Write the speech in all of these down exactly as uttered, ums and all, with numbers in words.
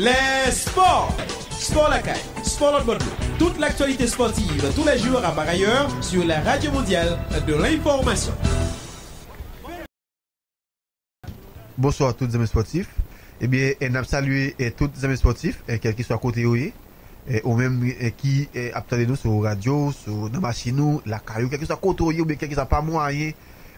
Les sports! Spò lakay, spò lòt bò dlo. Toute l'actualité sportive, tous les jours à part ailleurs, sur la Radio Mondiale de l'Information. Bonswa tout zanmi spòtif. Ebyen, eh, n ap salye, eh, tout zanmi spòtif, eh, kèlkeswa kote yo ye. Eh, ou menm, eh, ki, eh, ap tande nou sou radyo, sou, nan machin ou, lakay ou, kèlkeswa kote w ye, oubyen kèlkeswa pa mwayen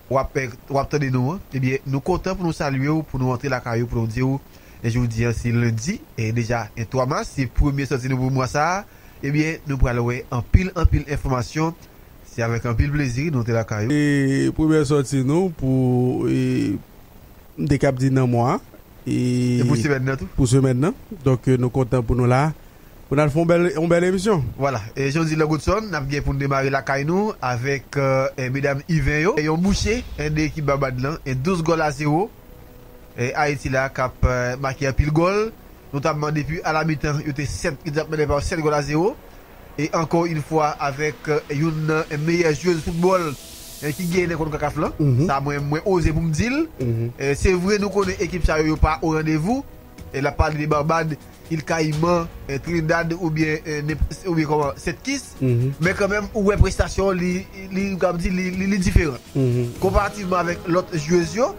w ap, eh, w ap tande nou an. Ebyen, nou kontan pou nou salye w, pou nou antre lakay ou, pou nou di w, eh, jodi an se lendi, eh, deja, eh, twa mas, se premye sòti nou pou mwa sa a. Ebyen, nou pral wè anpil, anpil enfòmasyon. Se avèk anpil plezi nou te lakay ou. E premyè sòti nou pou, e, m te kab di nan mwa a. E pou semèn nan tou? Pou semèn nan. Donk, e, nou kontan pou nou la. Pou n al fè yon bèl, yon bèl emisyon. Vwala. E jan w di la, Godson, n ap gen pou n demare lakay nou avèk, e, e, medam Iven yo. E yon mouche, e, de ekip Babad lan, e douz gòl a zewo. E Ayiti la k ap, e, make anpil gòl. Notamman depi alamitan, yo te sèt, yo t ap mennen pa sèt gòl a zewo. E ankò yon fwa avèk, e, youn nan meyè jwez foutbòl, e, ki genyen nan konkakaf lan. Mhm. Sa mwen, mwen oze pou m di l. Mhm. E, se vre nou konnen ekip sa yo, yo pa o randevou. E l ap pale de Babad, Il Kayiman, e, Trinidad oubyen, e, nenp-, oubyen kòman, Sent Kis. Mhm. Men kanmenm, ou wè prestasyon li, li, m kab di, li, li, li diferan. Mhm. Konparativman avèk lòt jwez yo,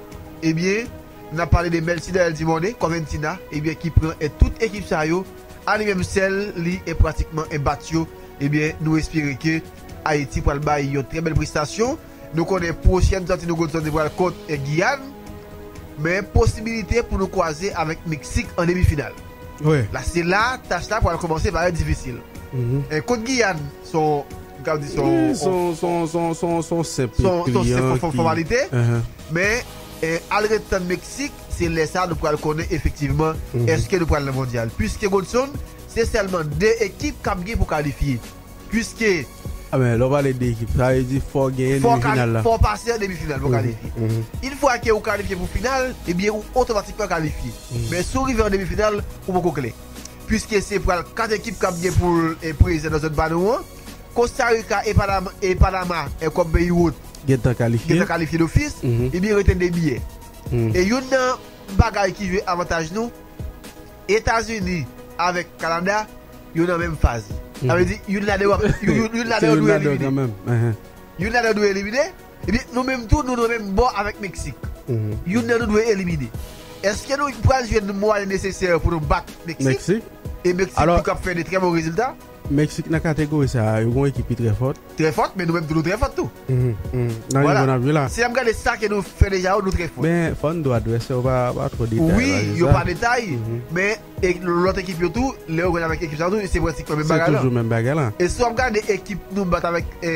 ebyen, n ap pale de Melcy Daniel Dumornay, Corventina, ebyen, ki pran, e, tout ekip sa yo, a li menm sèl, li, e, pratikman, e, bat yo. Ebyen, nou espere ke Ayiti pral bay yon trè bèl prestasyon. Nou konnen pwochèn sòti nou Godson pral kont, e, Giyàn, men posibilite pou nou kwaze avèk Meksik an demi final. Wi. La, se la, tach la pral kòmanse parèt difisil. Mhm. E, kont Giyàn, se yon, m kab di, se yon, wi, se yon, se yon, se yon, se yon, se yon senp, se yon, se yon senp fò-, fòmalite. Uh-huh. Men, e, al ret tann Meksik, se lè sa nou pral konnen efektivman, mhm, èske nou pral nan mondyal. Piske Godson, se sèlman de ekip k ap gen pou kalifye. Piske a, men, lè w pale de ekip, sa vle di fò w genyen demi final la. Fò w pase an demi final pou w kalifye. Mhm, mhm. Yon fwa ke ou kalifye pou final, ebyen, ou otomatikman kalifye. Mhm. Men si w rive an demi final, ou poko klè. Piske se pral kat ekip k ap gen pou l, e, prezan nan zòn pa nou an. Kosta Rika e Panama, e Panama, e, kòm peyi wot, gentan kalifye, gentan kalifye dofis, mhm, ebyen, rete de biyè. Mhm. E youn nan bagay ki jwe avantaj nou, Etazini avèk Kanada, yo nan menm faz. Sa vle di, youn ladan yo ap, youn, youn, youn ladan yo dwe elimine. Se youn ladan kanmenm. Youn ladan yo dwe elimine. Epi nou menm tou, nou nan menm bò avèk Meksik. Mhm. Youn nan nou dwe elimine. Èske nou pral jwenn mwayen nesesè pou nou bat Meksik? Meksik. E Meksik tou k ap fè de trè bon rezilta. Meksik nan kategori sa a, yo gen yon ekip ki trè fò. Trè fò, men nou menm tou nou trè fò tou. Mhm, mhm. Nan nivo n ap jwe la. Si n ap gade sa ke nou fè deja yo, nou trè fò. Men fò n di w advèsè yo pa, pa twò detay. Wi, yo pa detay, mhm, men e lòt ekip yo tou, lè yo jwe avèk ekip sa yo tou, se pratikman menm bagay la. Se toujou menm bagay la. E si w ap gade ekip nou bat avèk, e,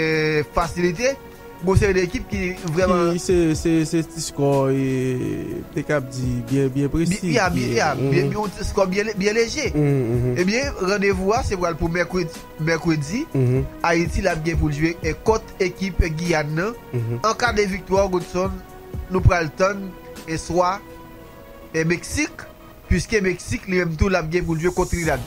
fasilite, gon seri de ekip ki vrèman ki se, se, se ti skò, e, te kab di byen, byen presi. Byen, byen, byen, mhm, byen, yon ti skò byen, byen leje. Mhm, mhm. Ebyen, randevou a, se pral pou mèkredi, mèkredi, mhm, Ayiti l ap gen pou l jwe, e, kont ekip Giyàn nan. Mhm. An ka de viktwa, Godson, nou pral tann, e, swa, e, Meksik, piske Meksik li menm tou l ap gen pou l jwe kont Trinidad.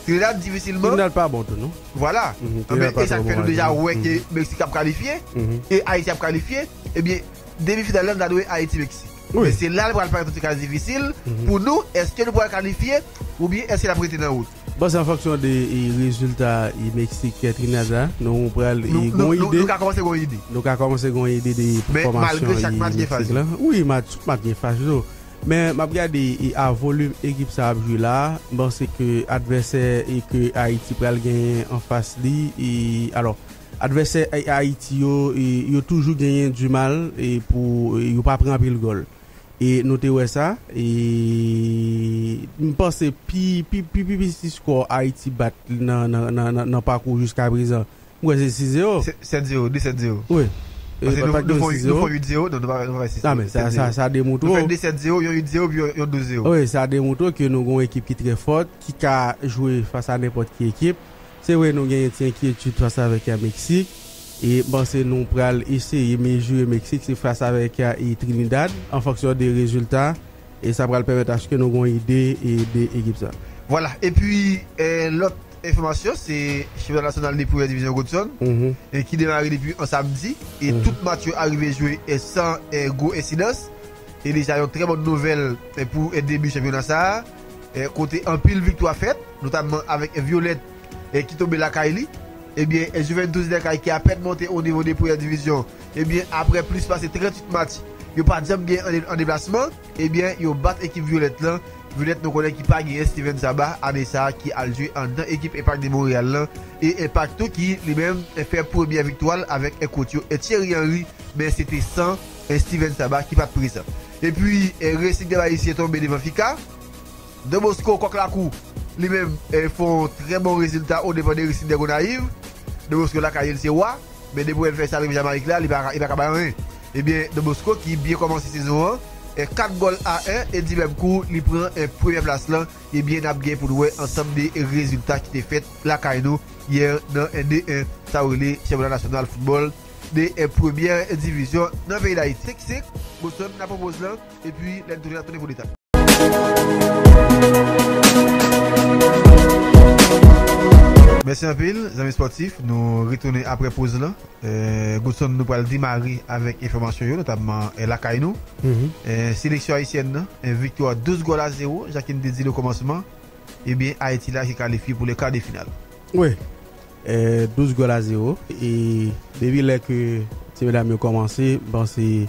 Trinidad difisilman. Trinidad pa bon tou, non? Vwala. Mhm, Trinidad pa twò bon. Anben, e sa k fè nou deja wè ke Meksik ap kalifye, mhm, e Ayiti ap kalifye, ebyen, demi final la, n a dwe Ayiti Meksik. Wi. Men se la l pral parèt yon ti kal difisil, mhm, pou nou, èske nou pral kalifye, oubyen èske n ap rete nan wout? Bon, se an fonksyon de, e, rezilta, e, Meksik, e, Trinidad la, nou pral, e, nou, gon ide. Nou ka kòmanse gon ide. Nou ka kòmanse gon ide de fòmasyon, e, Meksik la. Men malgre chak match gen faz li. Wi, match, match gen faz yo. Men m ap gade, e, a volim ekip sa ap jwe la a, m panse ke advèsè e ke Ayiti pral genyen anfas li, e, alò, advèsè Ay-, Ayiti yo, e, yo toujou genyen dimal, e, pou, e, yo pa pran anpil gòl. E nou te wè sa, e m panse pi, pi, pi, pi, pi ti skò Ayiti bat nan, nan, nan, nan, nan pakou jiskaprezan, m kwè se sis zewo. Se, sèt zewo, de sèt zewo. Wi. Paske nou, nou fè, nou fè uit zewo, non, nou pa, nou pa fè sis zewo. Non, men sa, sa, sa demontre w. Nou fè de sèt zewo, yon uit zewo, epi yon, yon douz zewo. Wi, sa demontre w ke nou gen yon ekip ki trè fò, ki ka jwe fas a nenpòt ki ekip. Se vre, nou genyen ti enkyetid fas avèk, a, Meksik. E m panse nou pral eseye mezire Meksik, se fas avèk, a, e, Trinidad, an fonksyon de rezilta. E sa pral pèmèt aske nou gen yon ide, e, de ekip sa. Vwala. Epi, e, lòt enfòmasyon, se chanpyona nasyonal de premyè divizyon Godson, mhm, e ki demare depi an samdi, e, mhm, tout match yo arive jwe, e, san, e, gwo ensidans. E deja yon trè bòn nouvèl, e, pou, e, debi chanpyona sa a. eh, kote anpil viktwa fèt, notamman avèk Violette, eh, ki tonbe lakay li. Ebyen, eh, Juventus Decay ki apèn monte o nivo de premyè divizyon, ebyen, apre plis pase tranntuit match, yo pa t janm gen an, an deplasman. Ebyen, yo bat ekip Violette lan. Violette nou konnen ki pa genyen Steven Sabah ane sa a, ki al jwe anndan ekip Impact de Montréal lan. E Impact tou ki li menm fè premyè viktwa l avèk kòch yo Thierry Henry, men se te san Steven Sabah ki pa t prezan. Epi, eh, Racing Club Haïtien tonbe devan Fika. Don Bosco Kòk Lakou, li menm, eh, fè yon trè bon rezilta o depan de Racing de Gonayiv. Don Bosco lakay li se wa. Men depi w wè l fè sa rive Jamayik la, li pa ka, li pa ka bay anyen. Ebyen, Don Bosco ki byen kòmanse sezon an, e kat gòl a en, e di menm kou, li pran, e premyè plas lan. Ebyen, n ap gen pou n wè ansanm de rezilta ki te fèt lakay nou yè nan en de en, sa yo rele chanpyona nasyonal foutbòl de, e premyè divizyon nan peyi Dayiti. Senk senk, Godson nan pran poz lan, epi lè n tounen, n ap tounen pou detay. Mèsi anpil, zanmi spòtif. Nou retounen apre poz lan. Eh, Godson, nou pral demare avèk enfòmasyon yo, notamman, eh, lakay nou. Eh, seleksyon ayisyèn nan, eh, viktwa douz gòl a zewo, jan ke n te di l o kòmansman. Ebyen, Ayiti la ki kalifye pou le ka de final. Wi. Eh, douz gòl a zewo. E depi lè ke ti medam yo kòmanse, m panse,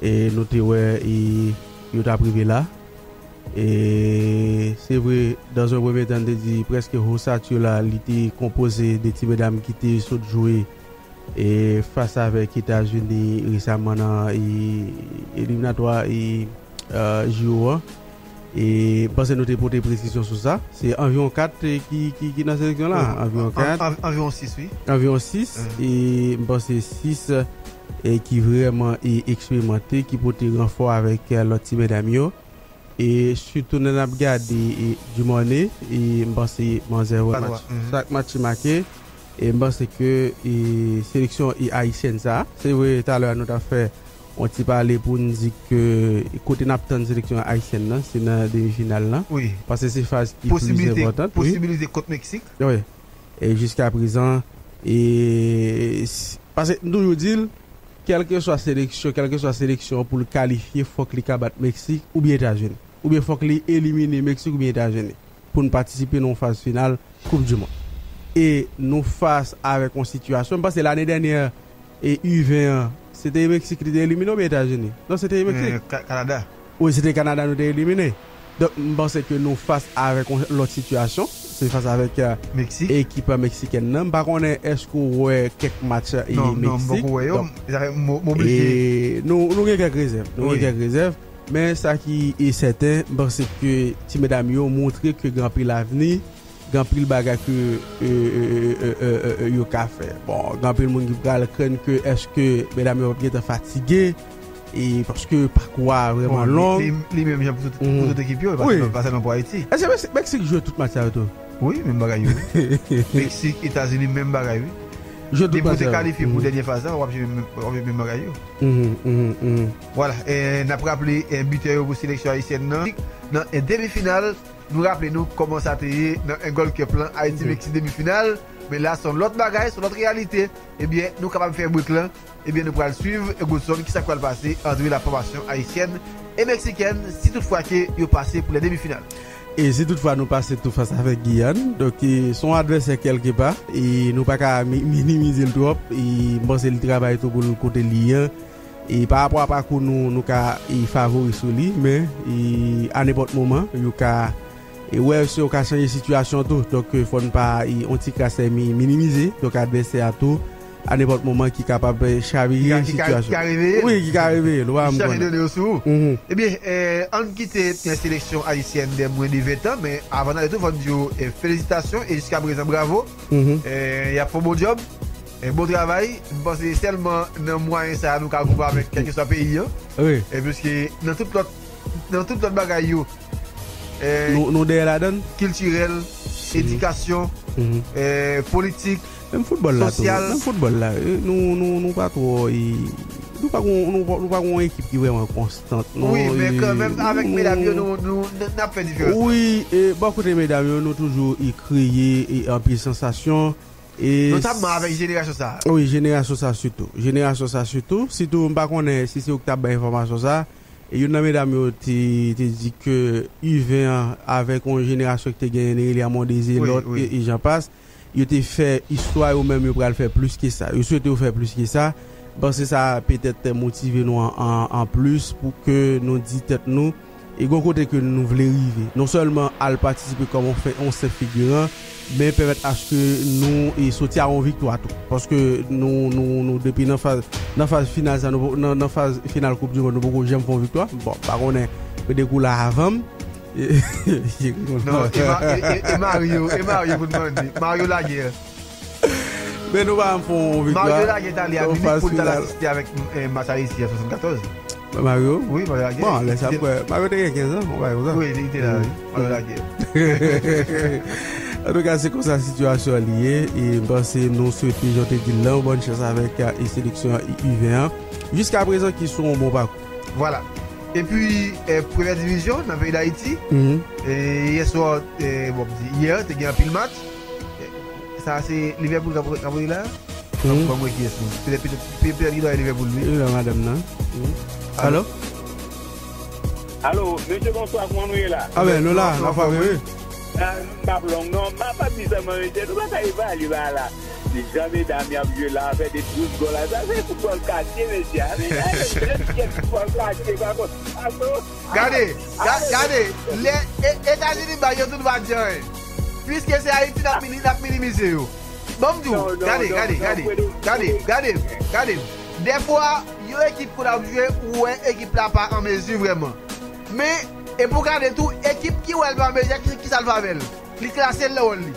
e nou te wè, e yo t ap rive la. E se vre, dans un premier temps, n te di prèske ossature la, li te konpoze de ti medam ki te sot jwe, e fas avèk Etazini resaman nan, e, eliminatwa, e, e, J O an. E m panse nou te pote presizyon sou sa. Se anviwon kat, e, ki, ki, ki nan seleksyon la. Anviwon kat. Anviwon sis, wi. Anviwon sis, e m panse sis, e ki vrèman, e eksperimante, ki pote ranfò avèk, e, lòt ti medam yo. E sitou lè n ap gade, e, Dumornay, e m panse manzè wè match, chak match li make. E m panse ke, e, seleksyon, e, ayisyèn sa, se vre, talè a nou t ap fè yon ti pale pou n di ke kote n ap tann seleksyon ayisyèn nan, se nan demi final lan. Wi. Paske se faz ki plis enpòtan. Posibilite kont Meksik. Wi. E jiska prezan, e, s-, paske m toujou di l, kèlkeswa seleksyon, kèlkeswa seleksyon pou l kalifye, fòk li ka bat Meksik oubyen Etazini. Oubyen fòk li elimine Meksik oubyen Etazini pou n patisipe nan yon faz final Koup di Mond. E nou fas avèk yon sitiyasyon, m panse lane dènyè, e U ven an, se te Meksik ki te elimine oubyen Etazini? Non, se te Meksik. Eh, Ka-, Kanada. Wi, se te Kanada nou te elimine. Donk, m panse ke nou fas avèk yon lòt sitiyasyon. Se fas avèk, eh, Meksik. Ekip meksikèn nan. M pa konnen èske w wè kèk match, eh, Meksik. Non, non, m poko wè yo. Donk, m, m oblije. E nou, nou gen kèk rezèv. Nou gen kèk rezèv. Men sa ki e sèten, m panse ke ti medam yo montre ke gen anpil avni, gen anpil bagay ke, e, e, yo ka fè. Bon, gen anpil moun ki pral krenn ke èske medam yo p ap gentan fatige, e paske pakou a vrèman long. Li, li menm jan pou tout, pou tout ekip yo, pa sèlman, pa sèlman pou Ayiti. Èske Meksik, Meksik jwe tout match sa yo tou? Wi, menm bagay yo. Meksik, Etazini, menm bagay, wi. Depi w te kalifye pou dènye faz la, w ap jwe menm, w ap jwe menm bagay yo. Vwala, e n ap raple, e, bitè yo pou seleksyon ayisyèn nan. Nan, e, demi final, nou raple nou kòman sa te ye nan, e, Gold Cup lan, Ayiti, Meksik demi final. Men la, se yon lòt bagay, se yon lòt reyalite. Ebyen, nou kapab fè brek lan. Ebyen, nou pral swiv, e, Godson, kisa k pral pase ant la fòmasyon ayisyèn e meksikèn, si toutfwa ke yo pase pou lè demi final. E si toutfwa nou pase tou fas avèk Giyàn, donk, e, se yon advèsè kèlkepa, e nou pa ka mi-, minimize l twòp, e m panse li travay tou pou l kote li ye an. E pa rapò a pakou nou, nou ka, e, favori sou li, men, e, a nenpòt moman, yo ka, e, wè si yo ka chanje sitiyasyon tou. Donk, e, fò n pa, e, yon ti kras, e, mi-, minimize. Donk, advèsè a tou, a nenpòt moman, ki kapab, e, chavire sitiyasyon. Ki ka, ki ka, ki ka reveye l. Wi, ki ka reveye l. Ou pa konprann. Li chanje done yo sou ou. Ebyen, e, ann kite, e, seleksyon ayisyèn dè mwens de ven tan, men avan n ale tou, fò n di yo, e, felisitasyon e jiska prezan, bravo. E, y ap fè yon bon djòb. E bon travay. M panse sèlman nan mwayen sa a nou ka gwoupe avèk kèlkeswa peyi an. Wi. E piske nan tout lòt, nan tout lòt bagay yo, e, nou, nou dèyè ladann. Kiltirèl, edikasyon, e, politik, sosyal. Menm foutbòl la tou. Menm foutbòl la, e, nou, nou, nou pa twò, e, nou pa gon, nou, nou pa gon ekip ki vrèman konstant, non. Wi, men kanmenm, avèk medam yo, nou, nou, n ap fè diferans. Wi, e, bò kote medam yo, nou toujou, e, kreye, e, anpil sansasyon. E notamman avèk jenerasyon sa a. Wi, jenerasyon sa a sitou. Jenerasyon sa a sitou. Sitou, m pa konnen si se ou ki t ap bay enfòmasyon sa a, E youn nan medam yo te, te di ke U ven an, avèk yon jenerasyon ki te genyen, Nerelia Mondésir, lòt, e, e jan pas, yo te fè istwa, yo menm yo pral fè plis ke sa. Yo swete yo fè plis ke sa. M panse sa petèt motive nou an, an, an plis pou ke nou di tèt nou, e gon kote ke nou vle rive. Non sèlman al patisipe kòm yon fè, yon senp figiran, men pèmèt aske nou, e, soti a yon viktwa tou. Paske nou, nou, nou depi nan faz, nan faz final sa, nou, nan, nan faz final Koup di Mond, nou poko janm fè yon viktwa. Bon, pa konnen, pedekou la avan m. Non, e, Ma- e, e, e Mario, e Mario pou n mande. Mario Laguerre. Men nou pa janm fè yon viktwa. Mario Laguerre t ale a Minik pou l t al asiste avèk, e, match Ayiti an swasannkatòz. Mario? Wi, Mario Laguerre. Bon, lè sa m kwè Mario te gen kenz an, on bagay konsa. Wi, li te la, wi. Mario Laguerre. Antouka, se konsa sitiyasyon an li ye. E m panse nou swete, jan w te di l lan, bòn chans avèk, e, seleksyon U ven an. Jiska prezan, ki sou yon bon pakou. Vwala. Epi, e, premyè divizyon nan peyi Dayiti, e, yè swa, e, bon, m di, yè, te gen anpil match. E, sa se Liverpool k ap, k ap la? Mwen, mwen ki yès nou. Petèt, petèt, pe- petèt li dwe Liverpool, wi. Li la, madanm nan. Alo? Alo? Alo, mesye, bonswa, kòman nou ye la? A ben, nou la, n ap frape, wi. Ah, m p ap long, non. M ap di sèlman, mesye, nou pa ka evalye bagay la. Di jan medam y ap jwe la, fè de douz gòl la. Sa se foutbòl katye, mesye. A, men, a, men, jèn, jèn foutbòl katye, pa konn, pa konn. Gade, ga- gade, lè E- Etazini bay yo tout, pa di anyen. Piske se Ayiti n ap mini- n ap minimize yo. Ban m di w, gade, gade, gade, gade, gade, gade. Dèfwa, yon ekip konn ap jwe, ou wè ekip la pa an mezi vrèman. Men, e pou gade tou, ekip ki wè l pa an mezi, ki, ki sa l fè avè l? Li klase l nan wòl li.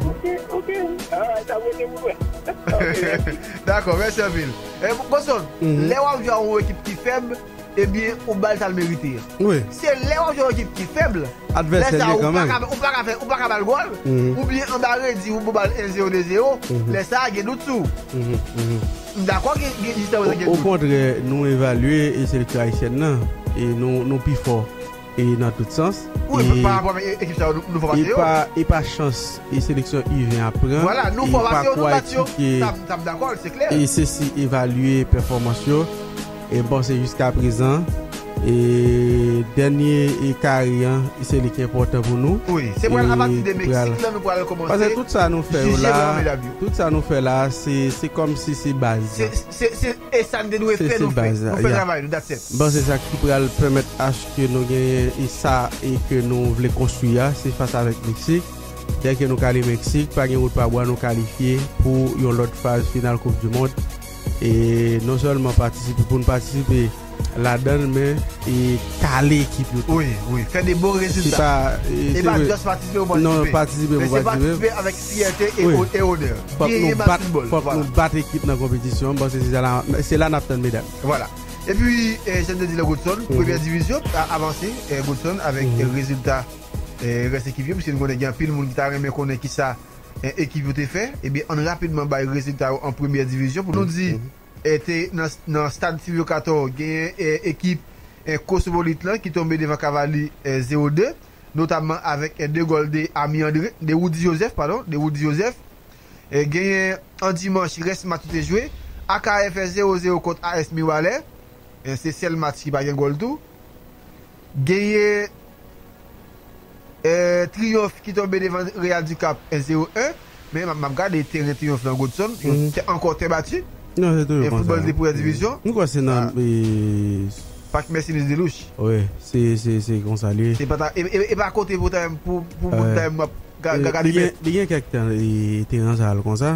Ok, ok. Alright, sa mwen te pou wè. Ok, mèsi. Dakò, mèsi anpil. E, Godson, lè w ap jwe a yon ekip ki fèb, ebyen, ou ba l sa l merite an. Wi. Se lè w ap jwe yon ekip ki fèb, advèsè lè sa, li ou pa kanmenm ka, ou pa ka fè, ou pa ka ba l gòl, oubyen anba redi, ou ba l en zewo, de zewo, lè sa a, gen dout sou ou. M dakò gen, gen, jistèman, gen dout. Okontrè, nou evalye e seleksyon ayisyèn nan, e nou, nou pi fò e nan tout sans. Wi, e pa rapò avèk e- ekip sa yo, nou, nou fò pase yo. E pa, e pa chans e seleksyon U ven an pran. Vwala, nou fò pase yo, nou bat yo. Sa, sa m dakò, se klè. E se si evalye pèfòmans yo. E m panse jiska prezan, e dènye e kare an, se li ki enpòtan pou nou. Wi, se pral apati de Meksik la, nou pral kòmanse jije yo. Paske tout sa nou fè yo la, tout sa nou fè la, se, se kòmsi se baz la. Se, se, se, e sa n te dwe fè, nou fè. Nou fè travay nou, that's it. M panse sa ki pral pèmèt aske nou genyen e sa e ke nou vle konstwi a, se fas avèk Meksik. Dèke nou kale Meksik, pa gen wout pa bwa, nou kalifye pou yon lòt faz final Koup di Mond. E non sèlman patisipe, pou n patisipe ladan l, men e kale ekip yo tou. Wi, wi. Fè de bon rezilta. Se pa, e, e se pa vre. Just patisipe pou patisipe. Non, patisipe pou patisipe. Men se patisipe avèk fyète e o-, e onè. Wi. Fòk nou bat, fòk nou bat ekip nan konpetisyon an, m panse se la, se la n ap tann medam. Vwala. Epi, e, jan n te di la, Godson, premyè divizyon, a, avanse, e, Godson, avèk, e, rezilta, e, rès ekip yo, piske nou konnen gen anpil moun ki ta renmen konnen kisa, e, ekip yo te fè. Ebyen, ann rapidman bay rezilta yo an premyè divizyon. Pou nou di, e, te nan, nan stad Silvio Cator, genyen, e, ekip, e, Cosmopolite lan ki tonbe devan Cavalli, e, zewo de, notamman avèk, e, de gòl de Ami André, de Roudy Joseph, padon, de Roudy Joseph. E, genyen an dimanch, rès match yo te jwe. A K F zewo zewo kont A S Miwalè. E, se sèl match ki pa gen gòl tou. Genyen, e, Triyonf ki tonbe devan Real du Cap en zewo en. Men m ap, m ap gade teren Triyonf lan, Godson, yo te ankò tè bati. Non, se toujou konsa. E foutbòl de premyè divizyon. M kwè se nan, e, Pak Mercedes Delouche. Wi, se, se, se konsa li ye. Se pa ta, e, e, e pa kote pou ta, pou, pou moun ta, m ap ga-, ga-, gade. Li gen, li gen kèk tan, e, teren sa al konsa.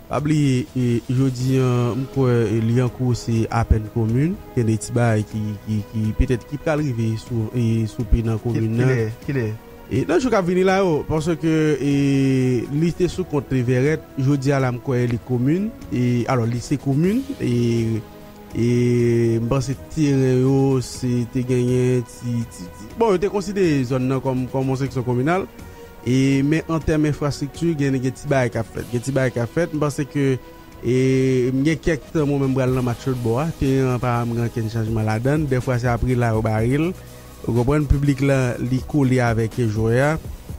Pa bliye, e, jodi an, m kwè, e, Lyankou se apèn komin. Gen de ti bagay ki, ki, ki, petèt ki pral rive sou, e, sou pye nan komin nan. Kilè, kilè? E nan jou k ap vini la yo, paske, e, li te sou kont Leverett, jodi a la, m kwè li komin. E, alò, li se komin. E, e m panse teren yo, se te genyen ti, ti, ti, bon, yo te konsidere zòn nan kòm, kòm yon seksyon kominal. E, men an tèm enfrastrikti, gen, gen ti bagay k ap fèt. Gen ti bagay k ap fèt. M panse ke, e, m gen kèk tan mwen menm pral nan match lòt bò a. Teren an pa janm gen okenn chanjman ladan l. Dèfwa se apre la yo bare l. Ou konprann? Piblik la, li kole avèk jwè a.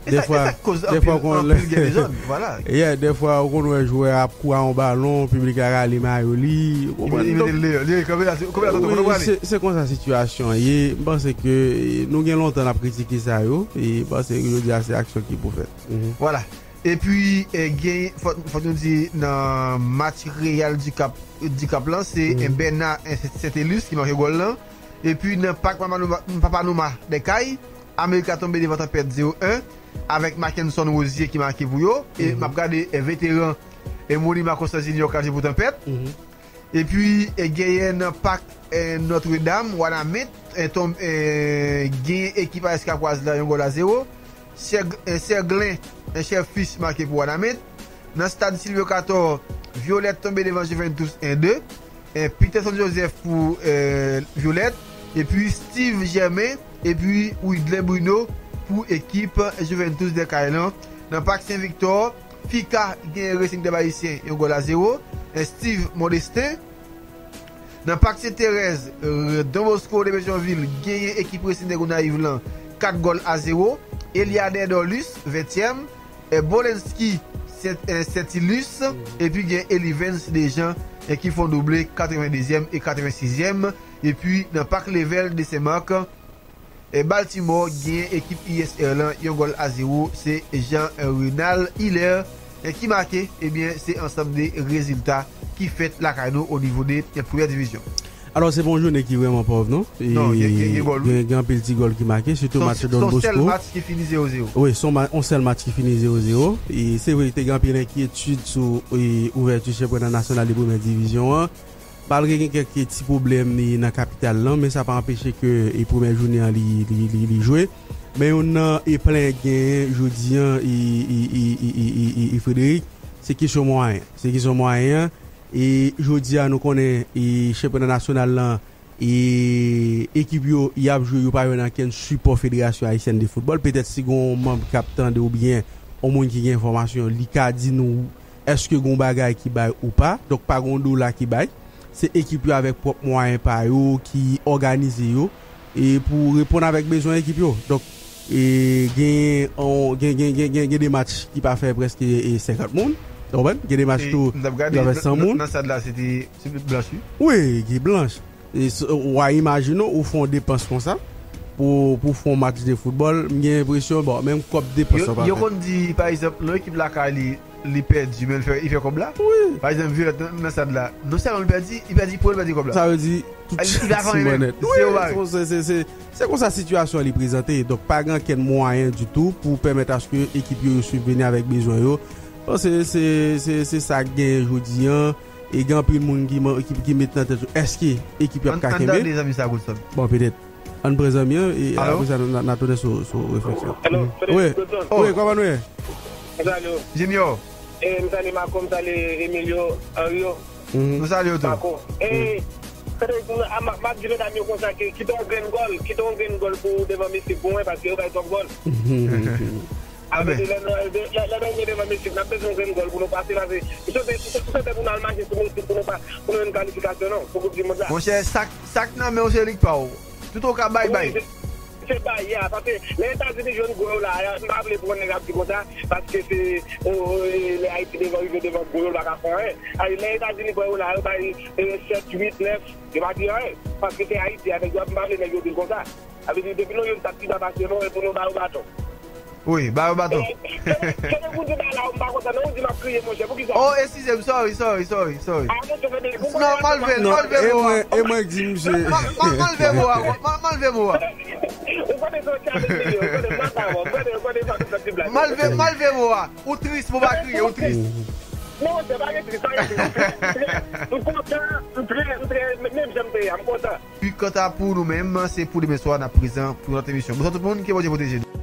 E sa, e sa k koz anpil, anpil gen dezòd, vwala. Yeah, dèfwa ou konn wè jwè a ap kouri a yon balon, piblik la rale mayo li, ou konprann? Li mete l deyò, li kanpe la, kanpe la, tonton, kote w prale? Se, se konsa sitiyasyon an ye. M panse ke, e, nou gen lontan n ap kritike sa yo, e m panse ke jodi a se aksyon ki pou fèt. Vwala. Epi, e, gen, fò, fò nou di nan match Real du Cap, du Cap lan, se, e, Bernard, e, Saint-Élus ki make gòl lan. Epi nan pak Papa Nouma, Papa Nouma Dèkay, Amerika tonbe devan Tanpèt zewo en avèk Mackenson Rosier ki make pou yo. E m ap gade, e, veteran, e, Moniman Constant Junior k al jwe pou Tanpèt. Epi, e, genyen nan pak, e, Notre Dame, Wanament, e, tonb-, e, genyen ekip A S Kapwaz la yon gòl a zewo. Sèg-, e, Sèglen, e, Chèfis make pou Wanament. Nan stad Sylvio Cator, Violette tonbe devan Juventus en de. E, Peterson Joseph pou, e, Violette. Epi Steve Germain, epi Widley Bruno pou ekip Juventus Dèkay lan. Nan pak Sen Viktò, Fika genyen Racing Club Haïtien yon gòl a zewo. E, Steve Modestin. Nan pak Sent Terèz, e, Don Bosco de Petyonvil genyen ekip Racing de Gonayiv lan kat gòl a zewo. Eliader Dorlus, ventyèm. E, Bolenski, Sent-, e, Sentilus. Epi gen Elivens Dejean, e, ki fè yon double katrevendezyèm e katrevensizèm. Epi nan pak Level de Sen Mak, e, Baltimore genyen ekip I S R lan yon gòl a zewo. Se Jean Renald Hilaire, e, ki make. Ebyen, se ansanm de rezilta ki fèt lakay nou o nivo de, e, premyè divizyon. Alò, se pa yon jounen ki vrèman pòv, non? E, non, gen, gen, gen gòl, wi. Gen, gen anpil ti gòl ki make, sitou match Don Bosco. Se yon sèl match ki fini zewo zewo. Wi, se yon ma-, yon sèl match ki fini zewo zewo. E se vre, te gen anpil enkyetid sou, e, ouvèti chanpyona nasyonal de premyè divizyon an. Malgre gen kèk ti pwoblèm li nan kapital lan, men sa pa anpeche ke, e, premyè jounen an li, li, li, li jwe. Men youn nan, e, plen genyen jodi an, e, e, Frédéric, se kesyon mwayen. Se kesyon mwayen an. E jodi a, nou konnen, e, chanpyona nasyonal lan, e, ekip yo, y ap jwe, yo pa jwenn okenn sipò Federasyon Ayisyèn de Foutbòl. Petèt si gen yon manm k ap tande oubyen yon moun ki gen enfòmasyon, li ka di nou èske gen yon bagay ki bay ou pa. Donk, pa gen yon dola ki bay. Se ekip yo avèk pwòp mwayen pa yo ki òganize yo e pou reponn avèk bezwen ekip yo. Donk, e, gen, on, gen, gen, gen, gen, gen de match ki pa fè prèske, e, senkant moun. Ou konprann? Gen de match tou ki pa fè san moun. Nan stad la, se te, se te blanch, wi. Wi, ki blanch. E s-, w a imajine w, ou fè yon depans konsa pou, pou fè yon match de foutbòl, m gen enpresyon, bon, menm kòb depans lan pa fè. Yo konn di, pa egzanp, lè yon ekip lakay li, li pèdi, men li fè, li fè kòb la. Wi. Pa egzanp, Violette nan, nan stad la, non sèlman li pèdi, li pèdi pou li pèdi kòb la. Sa vle di, tout ti mannèt. Wi, se, se, se, se konsa sitiyasyon an li prezante. Donk, pa gen okenn mwayen ditou pou pèmèt aske ekip yo, yo sibveni avèk bezwen yo. Bon, se, se, se, se sa k genyen jodi an. E gen anpil moun ki, ki, ki met nan tèt yo, èske ekip yo ap ka kenbe? Ann tande zanmi sa, Godson. Bon, petèt. Ann pran zanmi an, e apre sa, n a, n a tounen sou, sou refleksyon. Wi, wi, kòman nou ye? M salye w. Junior. E, m salye Marco, m salye Emilio, Henrio. Nou salye w tou. Marco. E, Frederick, m, a, m, m ap di medam yo konsa ke kite yon grenn gòl, kite yon grenn gòl pou devan mesye pou mwen, paske yo bay twòp gòl. Amèn. Lè, lè, lè, lè nou gen devan mesye, n ap bezwen yon grenn gòl pou nou pase, pase. M swete, m swete pou nou al mache sou mesye pou nou pa, pou nou jwenn kalifikasyon, non, pou Koup di Mond la. Monchè, sa k, sa k nan men w, se li k pa w. Tout ou ka bay, bay. Wi, se, se bay, ya, paske lè Etazini jwenn gwo yo la, ya, m pa vle pran nèg ap di konsa, paske se, o, o, e, lè Ayiti devan, rive devan gwo yo, l pa ka fè anyen. Ay, lè Etazini pran yo la, yo bay, e, sèt, uit, nèf, yo pa di anyen. Paske se Ayiti, avèk yo, m pa vle nèg yo di l konsa. Sa vle di, depi nou jwenn sa k pi ba pase nou, e pou nou ba yo baton. Wi, ba yo baton. E, kèlè, kèlè pou di ba la, m pa kontan, non, ou di m ap kriye, monchè, poukisa? Oh, eskize m, sorry, sorry, sorry, sorry. A, monchè, Frederick, ou konnen. Non, m anlve, m anlve mo a. E mwen, e mwen k di misye. M, m, m anlve mo a, m, m, m anlve mo a. Ou konnen se yon challenge li ye, ou konnen m pa ta bon, ou konnen, ou konnen sa tout fè ti blag. M anlve, m anlve mo a. Ou tris, pou pa kriye, ou tris. Non, monchè, pa gen tris, pa gen tris. M kontan, m trè, m trè, menm jan m te ye a, m kontan. Pi kanta pou nou menm, se pou demen swa, n ap prezan pou yon lòt emisyon. Bonswa tout moun, ke Bondye pwoteje nou.